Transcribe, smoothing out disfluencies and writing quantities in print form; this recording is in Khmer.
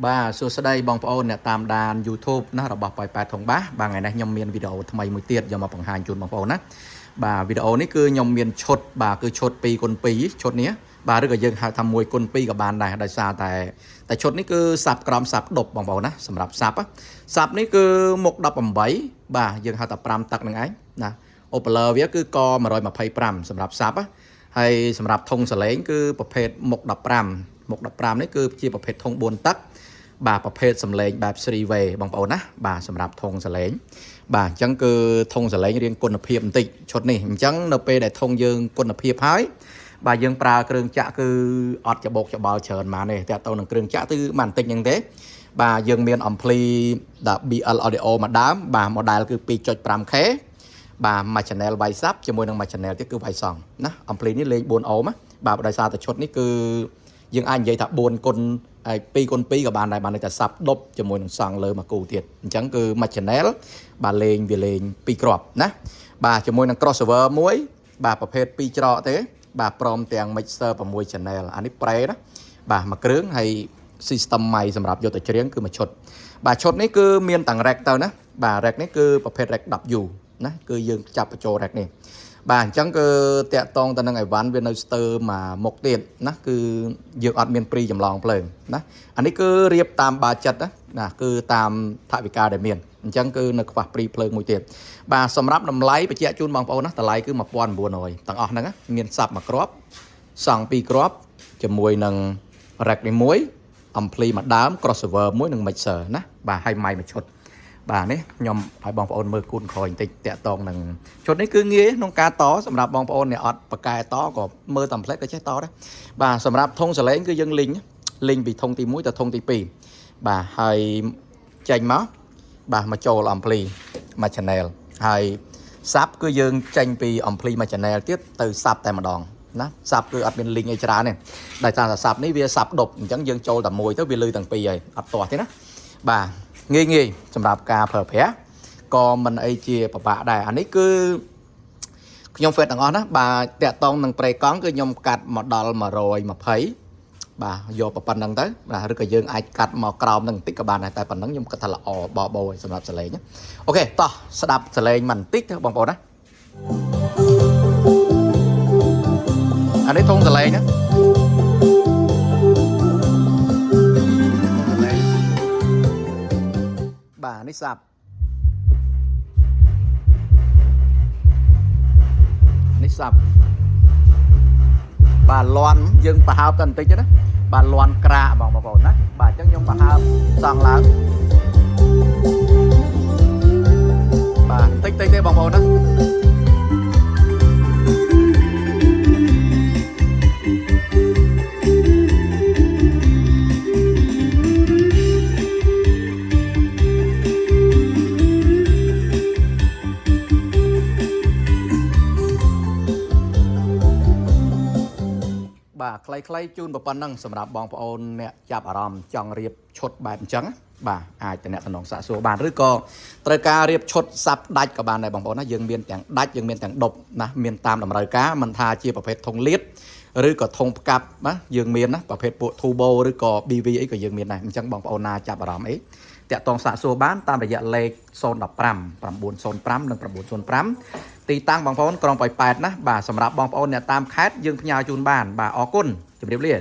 បាទសួស្តីបងប្អូនអ្នកតាមដាន YouTube ណារបស់ប៉ោយប៉ែតថងបាសបាទថ្ងៃនេះខ្ញុំមានវីដេអូថ្មីមួយទៀតយកមកបង្ហាញជូនបងប្អូនណាបាទវីដេអូនេះគឺខ្ញុំមានឈុតបាទគឺឈុត2គុណ2ឈុតនេះបាទឬក៏យើងហៅថា1គុណ2ក៏បានដែរដោយសារតែតែឈុតនេះគឺសាប់ក្រមសាប់ដប់បងប្អូនណាសម្រាប់សាប់សាប់នេះគឺមុខ18បាទយើងហៅថា5ទឹកនឹងឯងណាអូប៉ាឡឺវាគឺក125សម្រាប់សាប់ហើយសម្រាប់ធុងសលេងគឺប្រភេទមុខ15មុខ15នេះគឺជាប្រភេទធុង4ទឹក បាទប្រភេទសំឡេងបែប 3 way បងប្អូនណាបាទសម្រាប់ធុងសលេងបាទអញ្ចឹងគឺធុងសលេងរៀងគុណភាពបន្តិចឈុតនេះអញ្ចឹងនៅពេលដែលធុងយើងគុណភាពហើយបាទយើងប្រើគ្រឿងចាក់គឺអត់ច្បោកច្បល់ច្រើនម៉ានទេតែទៅនឹងគ្រឿងចាក់គឺមិនបន្តិចហ្នឹងទេបាទយើងមានអំភ្លីដាក់ BL Audio មួយដើមបាទ model គឺ 2.5K បាទមួយ channel វាយសាប់ជាមួយនឹងមួយ channel ទៀតគឺវាយសង់ណាអំភ្លីនេះលេង4អូមណាបាទដោយសារតែឈុតនេះគឺយើងអាចនិយាយថា4គុណហើយ2គុណ2ក៏បានដែរបានន័យថាសាប់ដប់ជាមួយនឹងសង់លើមួយគូទៀតអញ្ចឹងគឺមួយ channel បាទលេងវាលេង2គ្រាប់ណាបាទជាមួយនឹង crossover មួយបាទប្រភេទ2ច្រកទេ បាទព្រមទាំង mixer 6 channel អានេះប្រេណាបាទមួយគ្រឿងហើយ system ម៉ៃសម្រាប់យកទៅច្រៀងគឺមួយឈុតបាទឈុតនេះគឺមានទាំង rack ទៅណាបាទ rack នេះគឺប្រភេទ rack 10U ណាគឺយើងចាប់បញ្ចូល rack នេះបាទអញ្ចឹងគឺតាក់តងទៅនឹងអីវ៉ាន់វានៅស្ទើមកមុខទៀតណាគឺយើងអត់មានព្រីចម្លងភ្លើងណាអានេះគឺរៀបតាមបាចិត្តណាណាគឺតាមថវិកាដែលមានអញ្ចឹងគឺនៅខ្វះព្រីភ្លើងមួយទៀតបាទសម្រាប់តម្លៃបញ្ជាក់ជូនបងប្អូនណាតម្លៃគឺ1900ទាំងអស់ហ្នឹងណាមានសាប់មួយគ្រាប់សង់ពីរគ្រាប់ជាមួយនឹង rack នេះមួយអំភ្លីមួយដើម crossover មួយនិង mixer ណាបាទហើយម៉ៃមួយឈុតបាទនេះខ្ញុំឲ្យបងប្អូនមើលគូនក្រោយបន្តិចតាក់តងនឹងឈុតនេះគឺងាយក្នុងការតសម្រាប់បងប្អូនអ្នកអត់បកកែតក៏មើលតាមផ្លេតក៏ចេះតដែរបាទសម្រាប់ធុងសលេងគឺយើងលីងលីងពីធុងទី1ទៅធុងទី2បាទហើយចេញមកបាទមកចូលអំភ្លីមួយ channel ហើយសាប់គឺយើងចេញពីអំភ្លីមួយ channel ទៀតទៅសាប់តែម្ដងណាសាប់គឺអត់មានលីងអីច្រើនទេដោយសារតែសាប់នេះវាសាប់ដប់អញ្ចឹងយើងចូលតែមួយទៅវាលឺទាំងពីរហើយអត់ទាស់ទេណាបាទងាយងាយសម្រាប់ការប្រើប្រាស់ក៏មិនអីជាពិបាកដែរអានេះគឺខ្ញុំហ្វេតទាំងអស់ណាបាទតាក់តងនឹងប្រេកង់គឺខ្ញុំកាត់មកដល់120បាទយកប៉ុណ្្នឹងទៅបាទឬក៏យើងអាចកាត់មកក្រោមនឹងបន្តិចក៏បានដែរតែប៉ុណ្្នឹងខ្ញុំគិតថាល្អបបោយសម្រាប់សលេងណាអូខេតោះស្ដាប់សលេងមិនបន្តិចទៅបងប្អូនណាអានេះធុងសលេងណាបាទនេះសាប់នេះសាប់បាទលន់យើងប្រហើបតែបន្តិចទេណាបាទលន់ក្រាកបងប្អូនណាបាទអញ្ចឹងខ្ញុំប្រហើបសង់ឡើងបាទតិចតិចទេបងប្អូនណាបាទខ្លីៗជូនប៉ុណ្ណឹងសម្រាប់បងប្អូនអ្នកចាប់អារម្មណ៍ចង់រៀបឈុតបែបអញ្ចឹងណាបាទអាចតំណតំណងសាកសួរបានឬក៏ត្រូវការរៀបឈុតសាប់ដាច់ក៏បានដែរបងប្អូនណាយើងមានទាំងដាច់យើងមានទាំងដប់ណាមានតាមតម្រូវការមិនថាជាប្រភេទធុងលៀតឬក៏ធុងផ្កាប់ណាយើងមានណាប្រភេទពួក Turbo ឬក៏ BV អីក៏យើងមានដែរអញ្ចឹងបងប្អូនណាចាប់អារម្មណ៍អីតាក់ទងសាកសួរបានតាមរយៈលេខ015 905និង905ទីតាំងបងប្អូនក្រុងប៉ោយប៉ែតណាបាទសម្រាប់បងប្អូនអ្នកតាមខេត្តយើងផ្ញើជូនបានបាទអរគុណជម្រាបលា